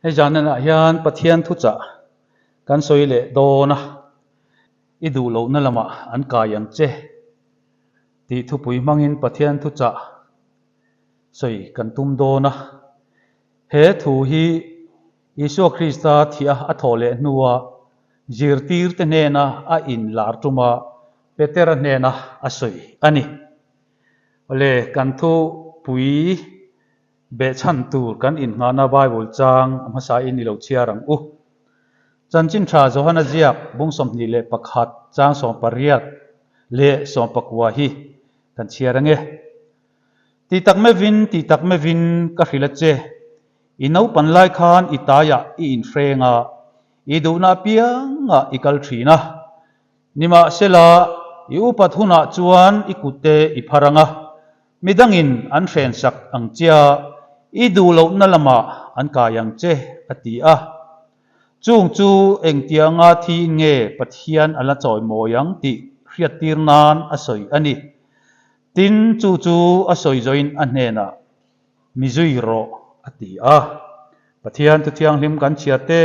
Hei zanah hian Pathian thuchah kan sawi leh dawn a, i duh lohna lamah an kai ang che tih thupui hmangin Pathian thuchah sawi kan tum dawn a. He thu hi Isua Krista thih a a thawh leh hnua zirtirte hnena a inlar tuma Petera hnena a sawi a ni. Awle, kan thupui Behchhan tur kan innghahna Bible chang a hmasain i lo chhiar ang u. Chanchin tha Johana ziak bung 21 chang 18 leh 19 hi kan chhiar ange. Ti tak mevin, ti tak mevin ka hrilh a che, i naupan lai khan i taiah i inhreng a, i duhna apiangah i kal thin a. Nimahsela, i upat hunah chuan i kutte i phar ang a, Midangin an hrensak ang chia, i duh lohna lamah an kai ang che, a ti a. Chung chu engtianga thiin nge Pathian a la chawimawi ang tih hriattir nan a sawi a ni. Tin, chu chu a sawi zawin a hnenah, Mi zui rawh, a ti a. Pathian Thuthianghlim kan chhiar te,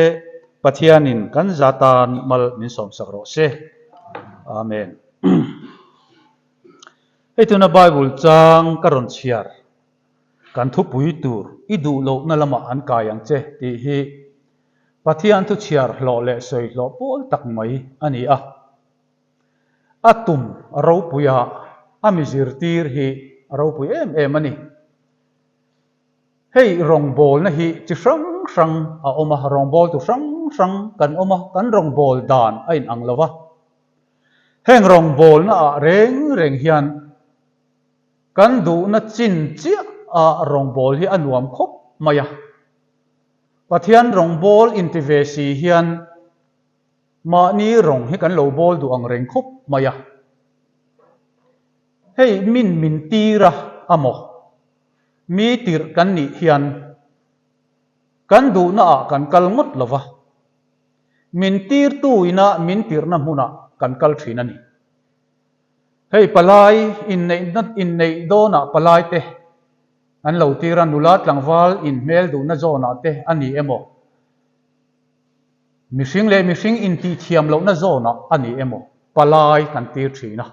Pathianin kan za tan mal min sawmsak rawh se. Amen. Hei tuna Bible chang ka rawn chhiar, kan thupui tur i duh lohna lamah an kai ang che tih hi Pathian thu chhiar hlawh leh sawi hlawh pawl tak mai a ni a. A tum a ropui a, a mi zirtir hi a ropui em em a ni. Hei rawngbawlna hi chi hrang hrang a awm a, rawngbawltu hrang hrang kan awm a, kan rawngbâwl dan a inang lo va. Heng rawngbawlna ah reng reng hian kan duhna chin chiah ah rawngbâwl hi a nuam khawp mai a. Pathian rawngbâwl inti ve si hian mahni rawng hi kan lo bâwl duh ang reng khawp mai a. Hei min min tir a amaw mi tirh kan nih hian kan duhna ah kan kal ngawt lo va. Min tirtu ina min tirhna hmunah kan kal thin a ni. Hei palai inneihna inneih dawnah palaite an lo tir a, nula tlangval inhmel duhna zawnah te a ni emaw, mihring leh mihring intihthiam lohna zawnah a ni emaw palai kan tir thin a.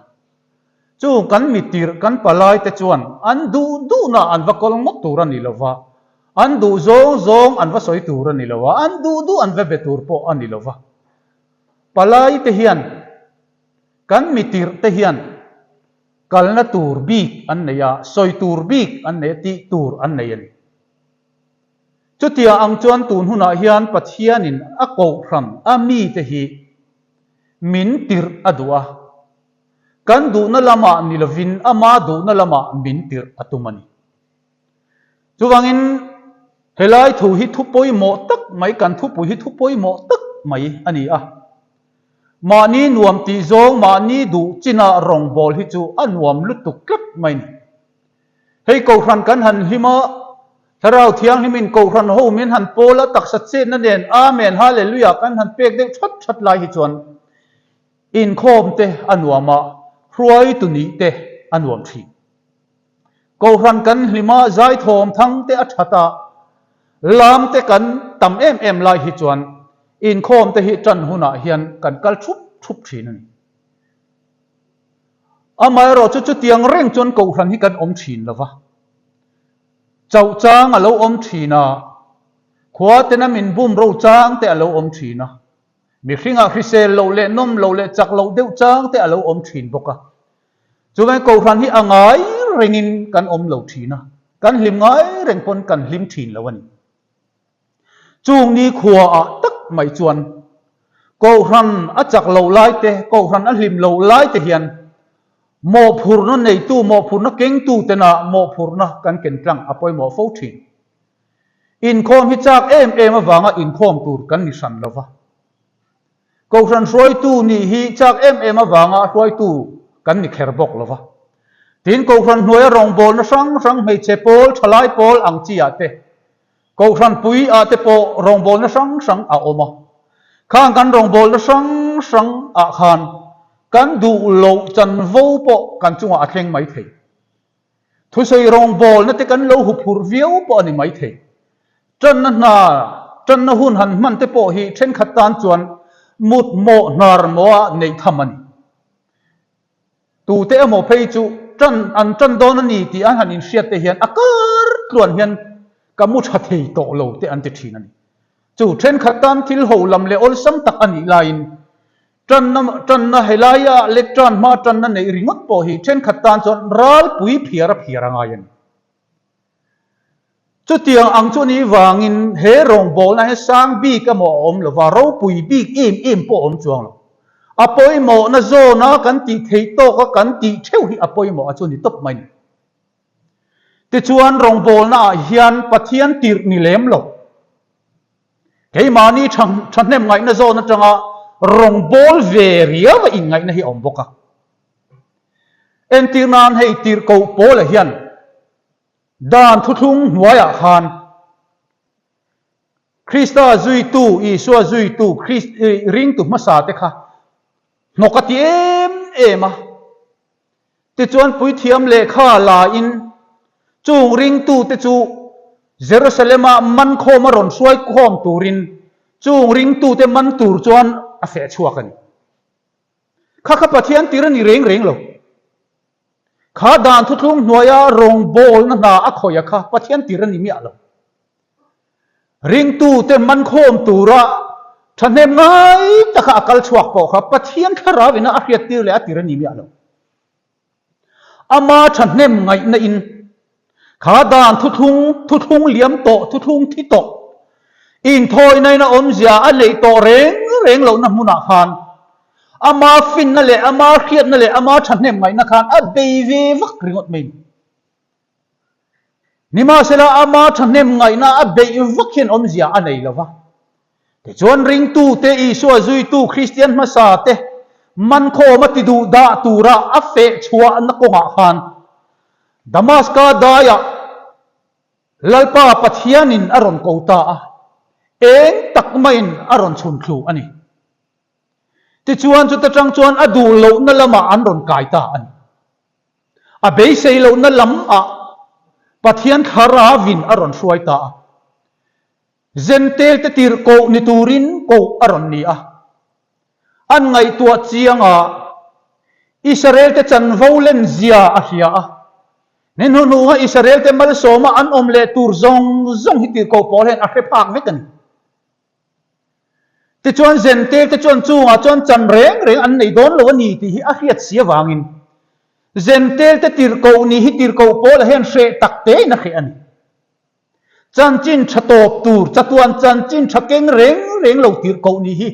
Chu kan mi tirh kan palai te chuan an duh duhna an va kawl ngawt tur a ni lo va, an duh zawng zawng an va sawi tur a ni lo a, an duh duh an va be tur pawh a ni lo va. Palai te hian kan mi tirh te hian kalna tur bik an nei a, sawi tur bik an nei a, tih tur an nei a ni. Chutia ang chuan tun hunah hian Pathianin a kohhran a mite hi min tirh a duh a. Kan duhna lamah ni lovin ama duhna lamah min tirh a tum a ni. Chuvangin helai thu hi thu pawimawh tak mai, kan thupui hi thu pawimawh tak mai a ni a. Mahni nuam tih zawng, mahni duh chinah rawngbâwl hi chu a nuam lutuk tlat mai ni. Hei Kohhran kan han hlim a, Thlarau Thianghlimin Kohhran ho min han pawl a, taksa chetna nen Amen Hallelujah kan han pek deuh that that lai hi chuan Inkhawm te a nuam a, hruaitu nih te a nuam thin. Kohhran kan hlim a, zaithawm thang te a that a, lam te kan tam em em lai hi chuan inkhawm te hi tan hunah hian kan kal thup thup thin a ni. Amaherawh chu chutiang reng chuan kohhran hi kan awm thin lo va, chauh chang a lo awm thin a, khua tena min bum ro chang te a lo awm thin a, Mihringah hrisel loh leh nawm loh leh chak loh deuh chang te a lo awm thin bawk a. Chuvangin Kohhran hi a ngai rengin kan awm lo thin a, kan hlim ngai reng pawn kan hlim thin lo a ni. Chung ni khuaah tak mai chuan Kohhran a chak loh lai te, Kohhran a hlim loh lai te hian mawhphurhna neitu, mawhphurhna kengtu tena mawhphurhna kan ken tlang a pawimawh fo thin. Inkhawm hi chak em em avanga inkhawm tur kan ni hran lo va. Kohhran hruaitu nih hi chak em em avanga hruaitu kan ni kher bawk lo va. Tin, Kohhran hnuaia rawngbawlna hrang hrang hmeichhe pawl, thalai pawl ang chi ah te, Kohhran pui ah te pawh rawngbawlna hrang hrang a awm a. Khang kan rawngbawlna hrang hrang ah khan kan duh loh chanvo pawh kan chungah a thleng mai thei. Thusawi rawngbawlna te kan lo huphurh viau pawh a ni maithei. Tanna hna ṭanna hun han hman te pawh hi ṭhenkhat tan chuan mut mawh hnar mawha neih tham a ni. Tute emaw phei chu ṭan an ṭan dawn a ni tih an han inhriat te hian a kar tluan hian ka mu ṭha thei tawh lo te an ti ṭhin a ni. Chu ṭhenkhat tan thil ho lam leh awlsam tak a nih laiin ṭanna ṭanna helaia lek ṭan hma ṭanna neih ringawt pawh hi ṭhenkhat tan chuan ralpui phiar a phiar a ngai a ni. Chutiang ang chu ni vangin he rawngbawlna hi sang bik emaw a awm lova, ropui bik em em pawh a awm chuang lo. A pawimawhna zawna kan tih theih tawka kan tih theuh hi a pawimawh a chu ni tawp mai ni. Tichuan rawngbawlna ah hian Pathian tirh ni lem lo. Keimahni thahnem ngaihna zawn atanga rawngbâwl ve riau a inngaihna hi a awm bawk a. Entir nan hei tirhkoh Paula hian dan thuthlung hnuaiah khan Krista zuitu, Isua zuitu, ringtu hmasa te kha hnawk a ti em em a. Tichuan puithiam lehkha lain chung ringtute chu Jerusalem-a man khawm a rawn hruai khawm turin chung ringtute man tur chuan a feh chhuak a ni. Kha kha Pathian tir a ni reng reng lo. Kha dan thuthlung hnuaia rawngbawlna hna a khawih a kha Pathian tir a ni miah lo. Ringtute man khawm tura thahnem ngai taka a kal chhuak pawh kha Pathian thlarau ina a hriattir leh a tir a ni miah lo. Ama thahnem ngaihna in kha dan thuthlung, thuthlung liam tawh, thuthlung thi tawh, inthawina in a awmzia a neih tawh reng reng lohna hmunah khan ama finna leh ama hriatna leh ama thahnem ngaihna khan a bei ve vak ringawt mai a ni. Nimahsela, ama thahnem ngaihna a beih vak hian awmzia a nei lo va. Tichuan, ringtute, Isua zuitu Kristian hmasate mankhawm a ti duh dah tura a feh chhuahna kawngah khan Damaska daiah Lalpa Pathianin a rawn ko ta a, eng tak maiin a rawn chhun thlu a ni. Tichuan, chuta tang chuan a duh lohna lamah an rawn kai ta a ni. A beisei lohna lam ah Pathian thlarau in a rawn hruai ta a. Zentel te tirh koh ni turin koh a rawn ni a. An ngaihtuah chiang a, Israel te chanvo len zia a hria a. Ni hnuhnunga Israel te malsawma an awm leh tur zawng zawng hi tirhkoh pawl hian a hre phak vek a ni. Tichuan Zentel te chuan chungah chuan chan reng reng an nei dawn lo a ni tih hi a hriat si avangin Zentel te tirhkoh ni hi tirhkoh Paula hian hreh tak tein a hreh a ni. Chanchin tha tawp tur, chatuan chanchin tha keng reng reng lo tirhkoh ni hi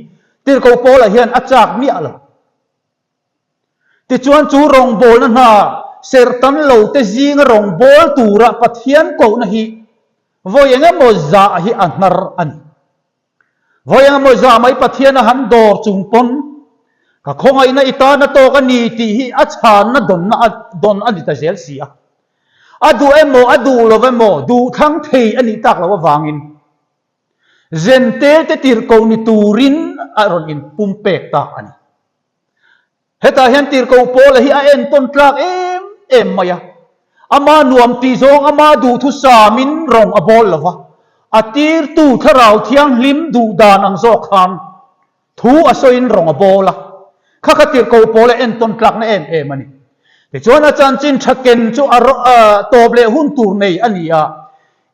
tirhkoh Paula hian a chak miah lo. Tichuan chu rawngbawlna hna serhtan lo te zinga rawngbâwl tura Pathian kohna hi vawi eng emaw zah hi a hnar a ni. Vawi eng emaw zah mai Pathian a han dawr chung pawn ka khawngaihna i tana tawk a ni tih hi a chhanna dawnna a dawn a ni ta zel si a. A duh emaw a duh lo emaw duhthlang thei a nih tak loh avangin Zentel te tirhkoh ni turin a rawn inpumpek ta a ni. Hetah hian tirhkoh Paula hi a entawn tlak em em mai a. Ama nuam tih zawng ama duhthusamin rawng a bawl lo va, a tirtu Thlarau Thianghlim duh dan ang zawk khan thu a sawiin rawng a bawl a. Kha kha tirhkoh Paula entawn tlakna em em a ni. Tichuan a chanchin tha ken chu a tawp leh hun tur nei a ni a,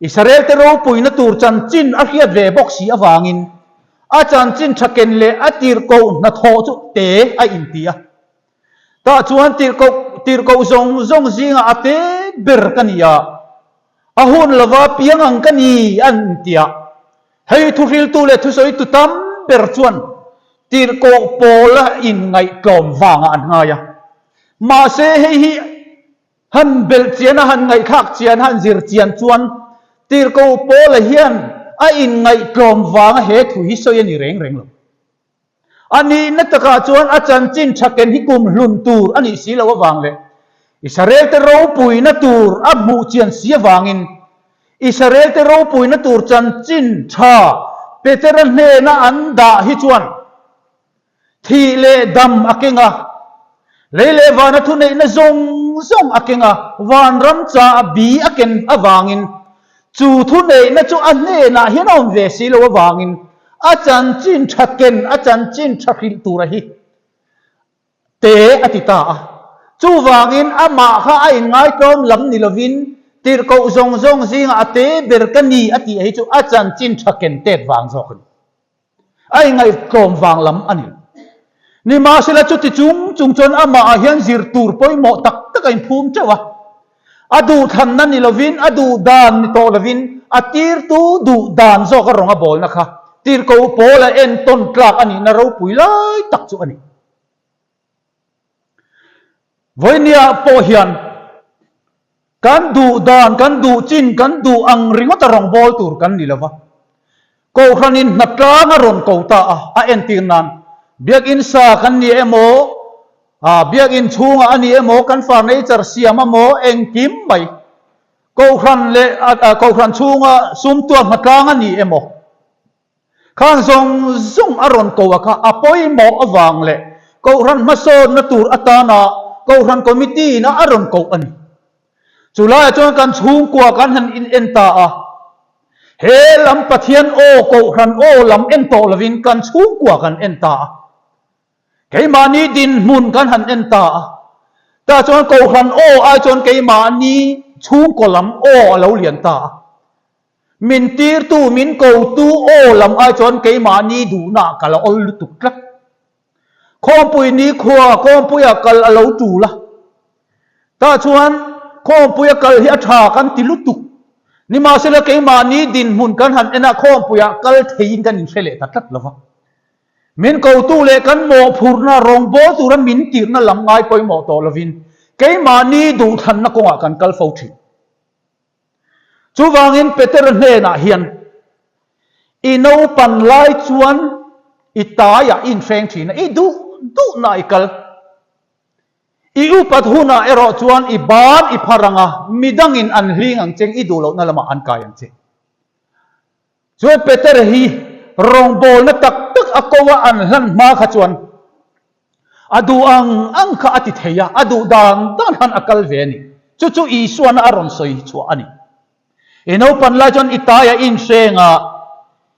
Israel te ropuina tur chanchin a hriat ve bawk si avangin A chanchin tha ken leh a tirhkoh hnathawh chu te a inti a. Tah chuan tirhkoh tirhkoh zawng zawng zingah a te ber ka ni a, a hun lova piang ang ka ni an inti a. Hei thuhriltu leh thusawitu tam ber chuan tirhkoh pawla inngaihtlawm vangah an ngai a. Mahse hei hi Han belh chian a, han ngaihthlak chian a, han zir chian chuan Tirhkoh Paula hian a inngaihtlawm vanga he thu hi sawi a ni reng reng lo. A nihna takah chuan a chanchin tha ken hi kum hlun tur a nih si loh avang leh Israel-te ropuina tur a hmuh chian si avangin Israel-te ropuina tur chanchin tha Petera hnena an dah hi chuan Thih leh dam a keng a, lei leh vana thuneihna zawng zawng a keng a, vanram cha a bi a ken avangin. Chu thuneihna chu a hnenah hian a awm ve si lo avangin a chanchin tha ken, a chanchin tha hrilh tura hi te a ti ta a. Chuvangin amah kha a inngaitawm lam ni lovin tirhkoh zawng zawng zingah a te ber ka ni a tih hi chu a chanchin tha ken tet vang zawk a ni. A ingaihtlawm vang lam a ni. Nimahsela chuti chung chung chuan amahah hian zir tur pawimawh tak tak a inphum teuh a. A duhthlanna ni lovin, a duh dan ni tawh lovin, a tirtu duh dan zawk a rawng a bawlna kha tirhkoh pawl a entawn tlak a nihna ropui lai tak chu a ni. Vawinia pawh hian kan duh dan, kan duh chin, kan duh ang ringawt a rawngbâwl tur kan ni lo va. Kohhranin hnatlang a rawn ko ta a, a entir nan Biakinn sa kan ni emaw, Biakinn chhungah a ni emaw, kan furniture siam emaw, engkim mai Kohhran leh Kohhran chhunga sumtuak hnatlang a ni emaw, Khang zawng zawng a rawn ko a kha a pawimawh avang leh Kohhran hmasawnna tur atana Kohhran Committee ina a rawn koh a ni. Chu laiah chuan kan chhungkua kan han in en ta a, he lam Pathian aw, Kohhran aw lam en tawh lovin kan chhungkua kan en ta a. Keimahni dinhmun kan han en ta a, tah chuan Kohhran aw ai chuan keimahni chhungkaw lam aw a lo lian ta a. Min tirtu, min kotu aw lam ai chuan keimahni duhna ka la awl lutuk tlat. Khawmpui nikhua, khawmpuia kal a lo tul a. Tah chuan khawmpuia kal hi a tha kan ti lutuk. Nimahsela keimahni dinhmun kan han en a, khawmpuia kal theiin kan inhre leh ta tlat lo va. Min kotu leh kan mawhphurhna rawngbâwl tura min tirhna lam ngai pawimawh tawh lovin keimahni duhthlanna kawngah kan kal fo thin. Chuvangin Petera hnenah hian, I naupan lai chuan i taiah i inhreng thin a, i duh duhna i kal. I upat hunah erawh chuan i ban i phar ang a, midangin an hling ang che, i duh lohna lamah an kai ang che. Chuan Petera hi rawngbawlna tak tak a ko a an hlan hma kha chuan A duh ang ang kha a ti thei a, a duh dan dan khan a kal ve a ni. Chu chu Isuana a rawn sawi chhuah a ni. I naupan lai chuan i taia i inhreng a,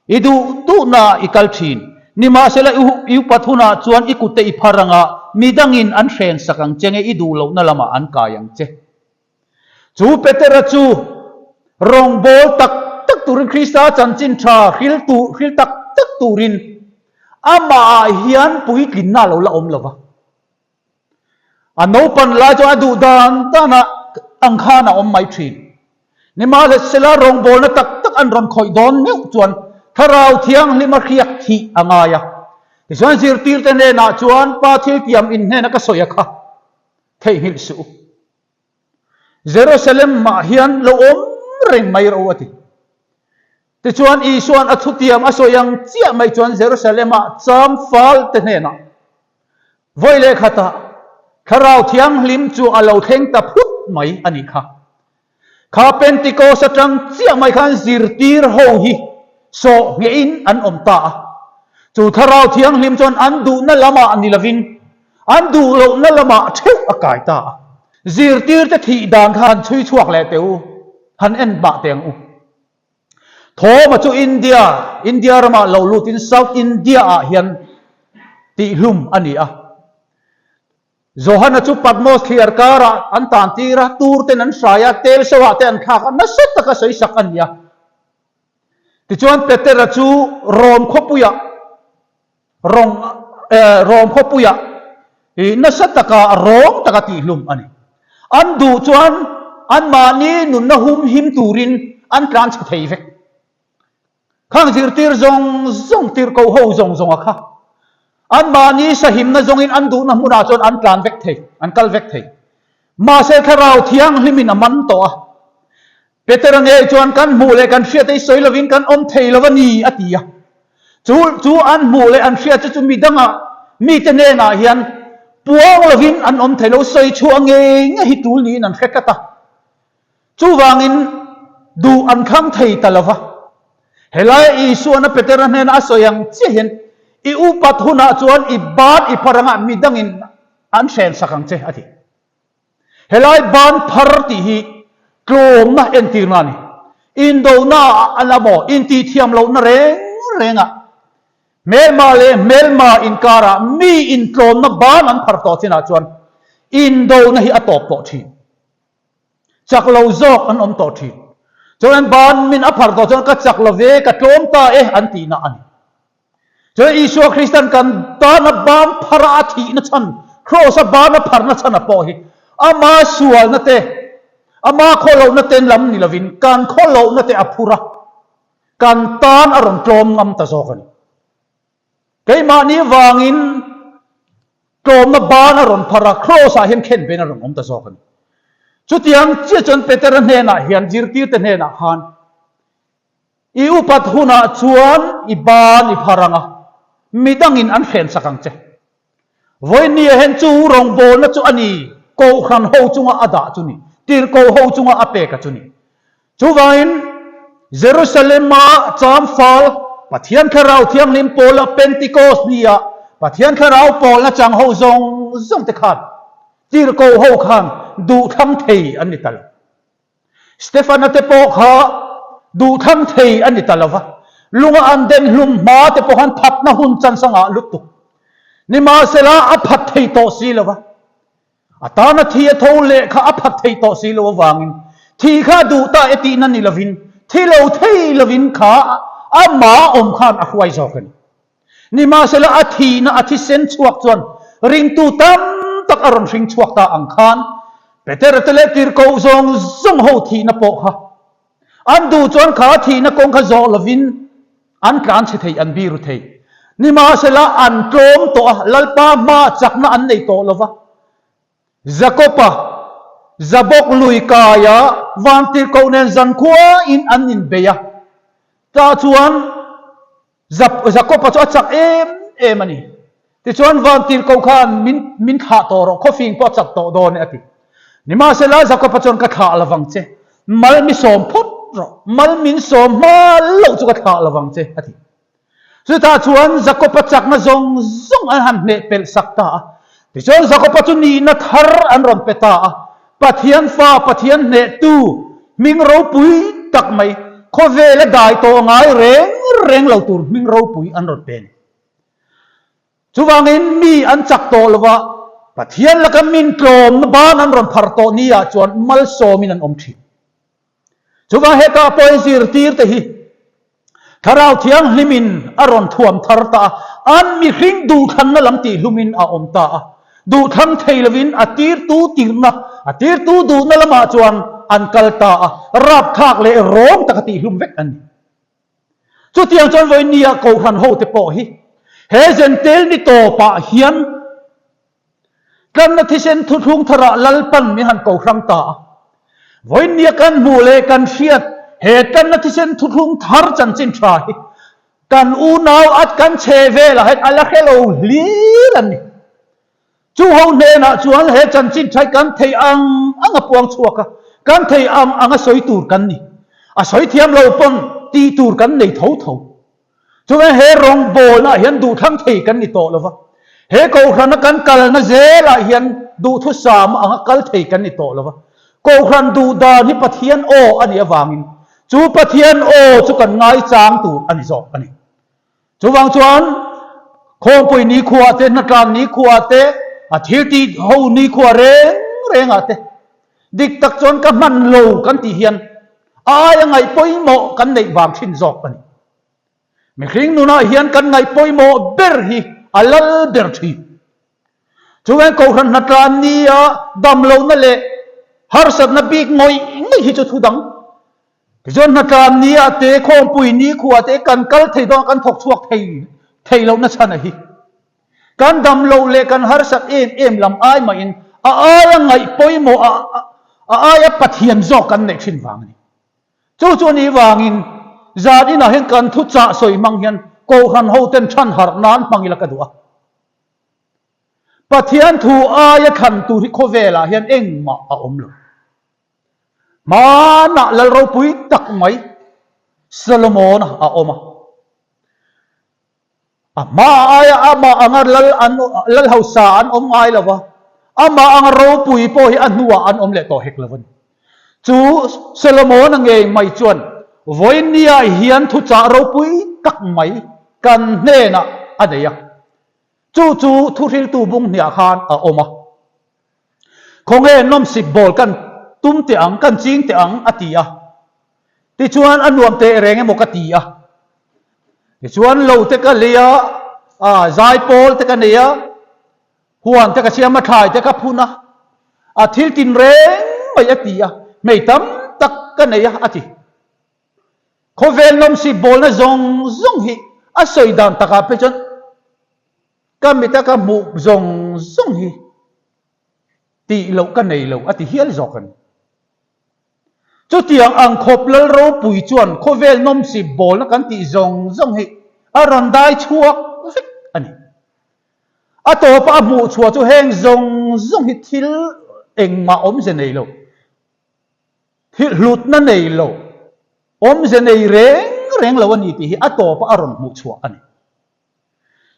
i duh duhna i kal thin. Nimahsela i upat hunah chuan i kutte i phar ang a, midangin an hren sak ang che nge i duh lohna lamah an kai ang che. Chu Petera chu rawngbâwl tak tak tûrin Krista chanchin ṭha hril tûr, hril tak tak tûrin amahah hian puitlinna a lo la awm lo va. A naupan lai chuan a duh dan danah ang khan a awm mai ṭhîn. Nimahsela rawngbâwlna tak tak an rawn khawih dâwn meuh chuan Thlarau Thianghlima hriak thih a ngai a. Tichuan zirtîrte hnênah chuan Pa thiltiam inhnêna ka sawi a kha theihnghilh suh u. Jerusalem mah hian lo awm reng mai rawh u a ti. Tichuan Isua'n a thutiam a sawi ang chiah mai chuan Jerusalem-ah cham fal te hnenah vawi leh khatah Thlarau Thianghlim chu a lo thleng ta phut mai a nih kha. Kha Pentecost atang chiah mai khan zirtir ho hi sawh nghehin an awm ta a. Chu Thlarau Thianghlim chuan an duhna lamah ni lovin An duh lohna lamah theuh a kai ta a. Zirtirte thih dan kha han chhui chhuak leh teh u, han en hmah teh ang u. Thawma chu India, India ramah lo lutin South India ah hian tihhlum a ni a. Johana chu Patmos thliar karah an tan tir a, tur ten an hrai a, tel soah te an thlak a, nasa taka sawi sak a ni a. Tichuan Petera chu Rom khawpuiah Rawng Rom khawpuiah i nasa taka rawng taka tihhlum a ni. An duh chuan anmahni nunna humhim turin an tlan chhe thei vek. Khang zirtir zawng zawng tirhkoh ho zawng zawnga kha anmahni sahimna zawngin an duhna hmunah chuan an tlan vek thei, an kal vek thei. Mahse Thlarau Thianghlimin a man tawh a. Petera ngei chuan kan hmuh leh kan hriat hi sawi lovin kan awm thei lo a ni a ti a. Chu chu an hmuh leh an hriat chu chu mi danga mite hnenah hian puang lovin an awm thei lo, sawi chhuah ngei ngei hi tul niin an hre tlat a. Chuvangin duh an thlang thei ta lo va. Helaia Isuana Petera hnena a sawi ang chiah hian i upat hunah chuan i ban i phar anga mi dangin an hrensak ang che a ti. Helai ban phar tih hi tlawmna entirna a ni. Indona ah a la maw? Intihthiam lohna reng rengah hmelma leh hmelma inkarah mi intlawmna ban an phar tawh chinah chuan indona hi a tawp tawh thin. Chak lo zawk an awm tawh thin. Chuan ban min a phar tawh chuan ka chak lo ve, ka tlawm ta e an tihna a ni. Chuan Isua Kristan kan tana ban phara a thihna chhan, Kraws-a bana pharna chhan a pawh hi ama sualna te, ama khawlohna te lam ni lovin kan khawlohna te a phur a, kan tan a rawn tlawm ngam ta zawk a ni. Keimahni vangin tlawmna ban a rawn phar a, Kraws-ah hian khen vein a rawn awm ta zawk a ni. Chutiang chiah chuan Petera hnenah hian, zirtirte hnenah khan, I upat hunah chuan i ban i phar ang a, midangin an hrensak ang che. Vawinia hian chu rawngbawlna chu a ni, Kohhran ho chunga a dah chu ni, tirhkoh ho chunga a pek a chu ni. Chuvangin, Jerusalem-a chamfal Pathian Thlarau Thianghlim pawla Pentecost nia Pathian Thlarau pawlna chang ho zawng zawng te khan tirhkoh ho khan duhthlang thei an ni ta lo. Stefana te pawh kha duhthlang thei a ni ta lo va, lunga an den hlum hma te pawh khan phatna hun chance a ngah lutuk. Nimahsela a phat thei tawh si lo va, a tana thi a tho leh kha a phat thei tawh si lo avangin thi kha a duh ta e tihna ni lovin thi lo thei lovin kha amah awm khan a hruai zawk a ni. Nimahsela a thihna a thisen chhuak chuan ringtu tam tak a rawn hring chhuak ta ang khan Petera te leh tirhkoh zawng zawng ho thihna pawh kha an duh chuan kha thihna kawng kha zawh lovin an tlan chhe thei, an biru thei. Nimahsela an tlawm tawh a, Lalpa hma chakna an nei tawh lova. Jakoba, Jabok lui kaia vantirhkoh nen zankhuain an inbei a, tah chuan Jakoba chu a chak em em a ni. Tichuan vantirhkoh khan min min thlah tawh rawh, khawfing pawh a chak tawh dawn e a ti. Nimahsela Jakoba chuan ka thlah lovang che, mal mi sawm phawt rawh, mal min sawm hma loh chu ka thlah lovang che a ti. Chutah chuan Jakoba chakna zawng zawng an han hneh pelh sak ta a. Tichuan Jakoba chu nihna thar an rawn pe ta a. Pathian fa, Pathian hnehtu, hming ropui tak mai, khawvela dai tawh ngai reng reng lo tur hming ropui an rawn pe a ni. Chuvangin mi an chak tawh lova, Pathian laka min tlawmna ban an rawn phar tawh ni ah chuan malsawmin an awm thin. Chuvang hetah pawhin zirtir te hi Thlarau Thianghlimin a rawn thuam thar ta a, an mihring duhthlanna lam tihlumin a awm ta a, duhthlang thei lovin a tirtu tirhna, a tirtu duhna lamah chuan an kal ta a, rapthlak leh rawng taka tihlum vek an ni. Chutiang chuan vawinia Kohhran hote pawh hi he Zentel ni tawpah hian Tlanna thisen thuthlung tharah Lalpan min han ko hrang ta a. Vawinia kan hmuh leh kan hriat he tlanna thisen thuthlung thar chanchin tha hi kan unau at kan chhe velah hian a la hre lo hlir an ni. Chu ho hnenah chuan he chanchin tha hi kan thei ang ang a puang chhuak a, kan thei ang ang a sawi tur kan ni. A sawi thiam lo pawn tih tur kan nei tho tho. Chuan he rawngbawlnaah hian duhthlang thei kan ni tawh lo va, he Kohhrana kan kalna zelah hian duhthusam anga kal thei kan ni tawh lo va. Kohhran duh dan hi Pathian aw a nih avangin chu Pathian aw chu kan ngaichang tur a ni zawk a ni. Chuvang chuan Khawngpui nikhua te, Hnatlan nikhua te, a thiltih ho nikhua reng rengah te dik tak chuan ka hman lo kan tih hian a aia ngaih pawimawh kan neih vang thin zawk a ni. Mihring nunah hian kan ngaih pawimawh ber hi a lal ber thin. Chuvangin Kohhran hnatlan nia damlohna leh harsatna bik ngawih ngawih hi chu thu dang. Tichuan hnatlan nia te, khawmpui nikhua te kan kal thei dawn a, kan thawk chhuak thei thei lohna chhan a hi. Kan damloh leh kan harsat em em lam ai mahin a aia ngaih pawimawh a a aia Pathian zawk kan neih thin vang a ni. Chu chu anih vangin zan inah hian kan thu chah sawi hmang hian Kohhran hoten chhan harh nan hmang ila ka duh a. Pathian thu aia thlan tur hi khawvelah hian engmah a awm lo. Hmanah lal ropui tak mai Solomon-a a awm a. A hma aia amah anga lal an lal hausa an awm ngai lo va, amah anga ropui pawh hi a hnuah an awm leh tawh hek lo a ni. Chu Solomon-a ngei mai chuan. Vawinia hian thuchah ropui tak mai kan hnenah a nei a. Chu chu thuhriltu bung hniah khan a awm a. Khawnge nawmsip bawl kan tum teh ang, kan ching teh ang a ti a. Tichuan a nuam teh reng emaw ka ti a. Tichuan lo te ka lei a, a zaipawl te ka nei a, huan te ka siam a, thlai te ka phun a, a thil tin reng mai a ti a, hmei tam tak ka nei a a ti. Khawvel nawmsip bawlna zawng zawng hi a sawi dan takah phei chuan ka mita ka hmuh zawng zawng hi tih loh ka nei lo a ti hial zawk a ni. Chutiang ang khawp lal ropui chuan khawvel nawmsip bawlna kan tih zawng zawng hi a rawn dai chhuak vek a ni. A tawpa a hmuh chhuah chu heng zawng zawng hi thil engmah awmze nei lo, thil hlutna nei lo, awmze nei reng reng lo a ni tih hi a tawpa a rawn hmuh chhuah a ni.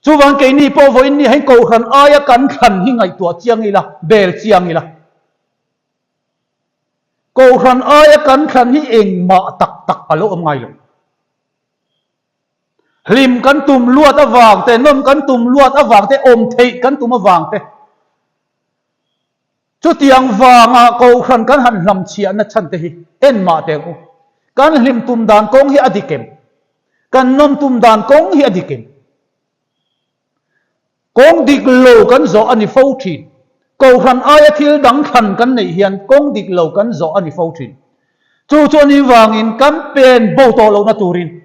Chuvang keini pawh vawiin ni heng kohhran aia kan thlan hi ngaihtuah chiang ila, bel chiang ila. Kohhran aia kan thlan hi engmah tak tak a lo awm ngai lo. Hlim kan tum luat avang te, nawm kan tum luat avang te, awm theih kan tum avang te. Chutiang vanga kohhran kan han hlam chhiahna chhan te hi enmah teh ang u. Kan hlim tum dan kawng hi a dik em? Kan nawm tum dan kawng hi a dik em? Kawng dik lo kan zawh a ni fo thin. Kohhran aia thil dang thlan kan neih hian kawng dik lo kan zawh a ni fo thin. Chu chu anih vangin kan pen bo tawh lohna turin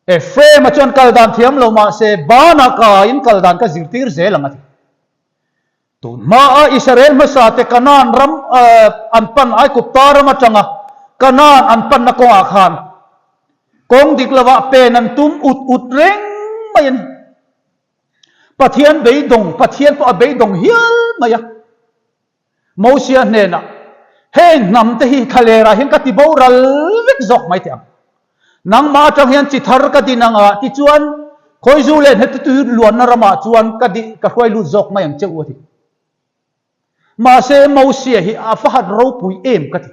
Ephraim-a chuan kal dan thiam lo mah se banah kaiin kal dan ka zirtir zel ang a ti. Tun hmaa Israel hmasate Kanaan ram an pan Aigupta ram atanga Kanaan an panna kawngah khan kawng dik lovah pen an tum ut ut reng mai a ni. Pathian beidawng, Pathian pawh a beidawng hial mai a. Mosia hnenah, Heng hnam te hi thlalerah hian ka ti boral vek zawk mai teh ang. Nangmah atang hian chi thar ka din anga tichuan khawizu leh hnetutui luanna ramah chuan ka di ka hruai lut zawk mai ang che u a ti. Mahse Mosia hi a fa han ropui em ka ti.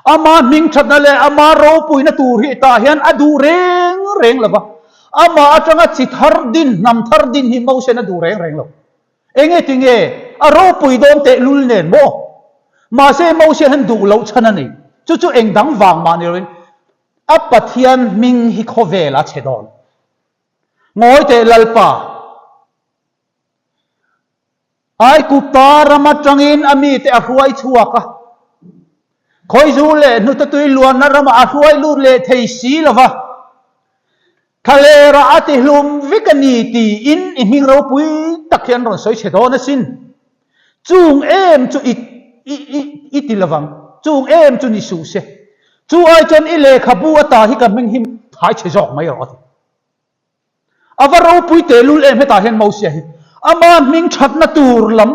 Ama hming thatna leh ama ropuina tur hi tah hian a duh reng reng lo va. Amah atanga chi thar din, hnam thar din hi Mosian a duh reng reng lo. Enge tinge a ropui dawn teh lul nen maw? Mahse Mosian hian duh loh chhan a nei. Chu chu eng dang vang mah ni loin a Pathian hming hi khawvel a chhe dawn. Ngawi teh Lalpa, Aigupta ram atangin a mite a hruai chhuak a, Khawizu leh hnutatui luanna ramah a hruai lut leh thei si lo va. Thlalerah a ti hlum vek a ni tiin i hming ropui tak hi an rawn sawi chhe dawn asin. Chung em chu i i i i ti lovang, chung em chu ni suh se. Chu ai chuan i lehkhabu ata hi ka hming hi thai chhe zawk mai rawh a ti. A va ropui tehlul em hetah hian Mosia hi ama hming thatna tur lam,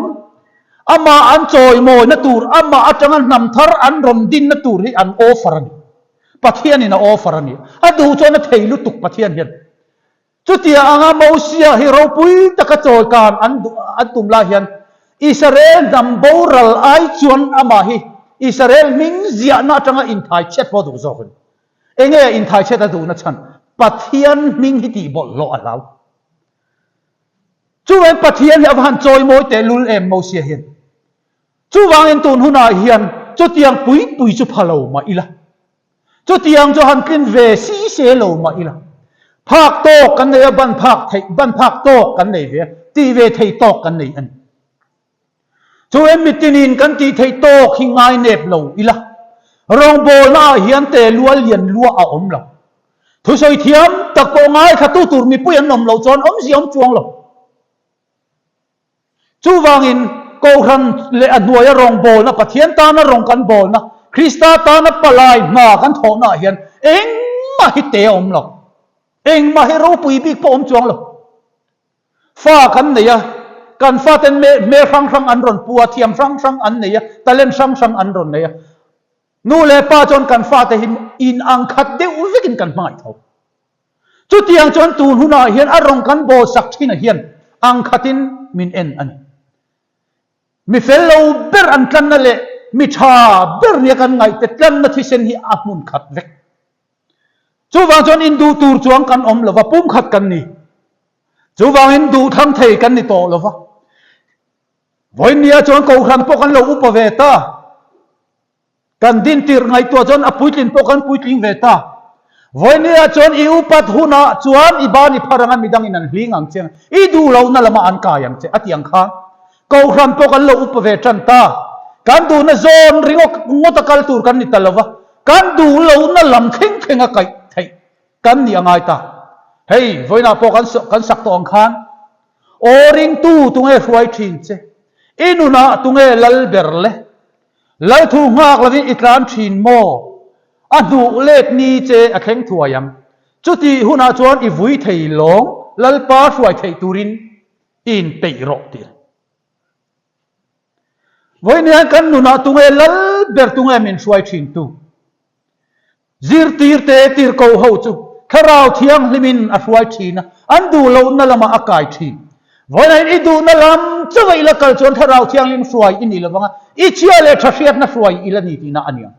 amah an chawimawina tur, amah atanga hnam thar an rawn dinna tur hi an offer a ni. Pathianin a offer a ni. A duh chuan a thei lutuk Pathian hian. Chutia anga Mosia hi ropui taka chawikan an an tum lai hian Israel hnam boral ai chuan amah hi Israel hming ziahna atanga inthai chhiat pawh duh zawk a ni. Enge inthai chhiat a duhna chhan? Pathian hming hi tih bawlhhlawh a hlau. Chuvangin Pathian hi a va han chawimawi tehlul em Mosia hian. Chuvangin tun hunah hian chutiang pui pui chu pha lo mah ila, chutiang chu han tlin ve si se lo mah ila, phak tawk kan nei a, ban phak theih, ban phak tawk kan nei ve a, tih ve thei tawk kan nei a ni. Chu em mitinin kan tih theih tawk hi ngai nep lo ila, rawngbawlna ah hian te lua lian lua a awm lo. Thusawi thiam tak pawh ngaithlatu tur mipui an awm loh chuan awmzia awm chuang lo. Chuvangin, Kohhran leh a hnuaia rawngbawlna, Pathian tana rawng kan bawlna, Krista tana palai hna kan thawhnaah hian engmah hi te a awm lo. Engmah hi ropui bik pawh awm chuang lo. Fa kan nei a, kan faten hmel hrang hrang an rawn pu a, thiam hrang hrang an nei a, talent hrang hrang an rawn nei a. Nu leh pa chuan kan fate hi inang khat deuh vekin kan hmangaih tho. Chutiang chuan tun hunah hian a rawng kan bawl sak thinah hian ang khatin min en a ni. Mi fel lo ber an tlanna leh mi tha ber nia kan ngaihte tlanna thisen hi a hmun khat vek. Chuvang chuan induh tur chuang kan awm lova, pumkhat kan ni. Chuvangin duhthlang thei kan ni tawh lova. Vawinia chuan Kohhran pawh kan lo upa ve ta. Kan din tirh ngaihtuah chuan a puitlin pawh kan puitling ve ta. Vawinia chuan i upat hunah chuan i ban i phar anga midangin an hling ang che, i duh lohna lamah an kai ang che a ti ang khan. Kohhran pawh kan lo upa ve tan ta. Kan duhna zawn ringawt ngawta kal tur kan ni ta lova, kan duh lohna lam thleng thlenga kaih theih kan nih a ngai ta. Hei, vawiinah pawh kan kan sak tawh ang khan, Aw ringtu tunge hruai thin che? I nunah tunge lal ber le? Lal thu nghak lovin i tlan thin maw? A hnuh let ni che a thleng thuai ang. Chutih hunah chuan i vui thei lawng Lalpa hruai theih turin i inpeih rawh tih a ni. Vawiin hian kan nunah tunge lal ber tunge min hruai thin tu? Zirtirte tirhkoh ho chu Thlarau Thianghlimin a hruai thin a, an duh lohna lamah a kai thin. Vawiin i duhna lam chauha i la kal chuan Thlarau Thianghlim hruai i ni lovang a, i chhia leh tha hriatna hruai i la ni tihna a ni ang.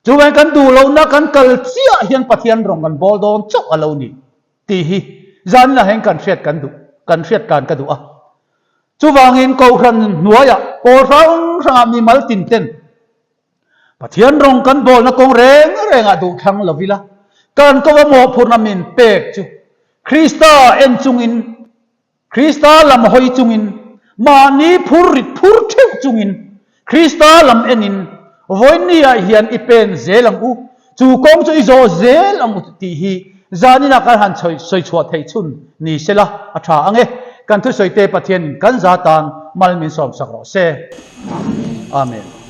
Chuvangin kan duh lohna kan kal chiah hian Pathian rawng kan bawl dawn chauh a lo ni tih hi zaninah hian kan hriat kan duh, kan hriat tlan ka duh a. Chuvangin Kohhran hnuaiah pawl hrang hrangah mimal tin ten Pathian rawng kan bawlna kawng reng rengah duhthlang lo ila, kan kova mawhphurhna min pek chu Krista en chungin, Krista lam hawi chungin, mahni phur rit phur theuh chungin, Krista lam enin vawiinniah hian i pen zel ang u, chu kawng chu i zawh zel ang u tih hi zaninah kan han sawi chhuah theih chhun ni sela a tha ang e. Kan thusawite Pathianin kan za tan mal min sawmsak rawh se. Amen.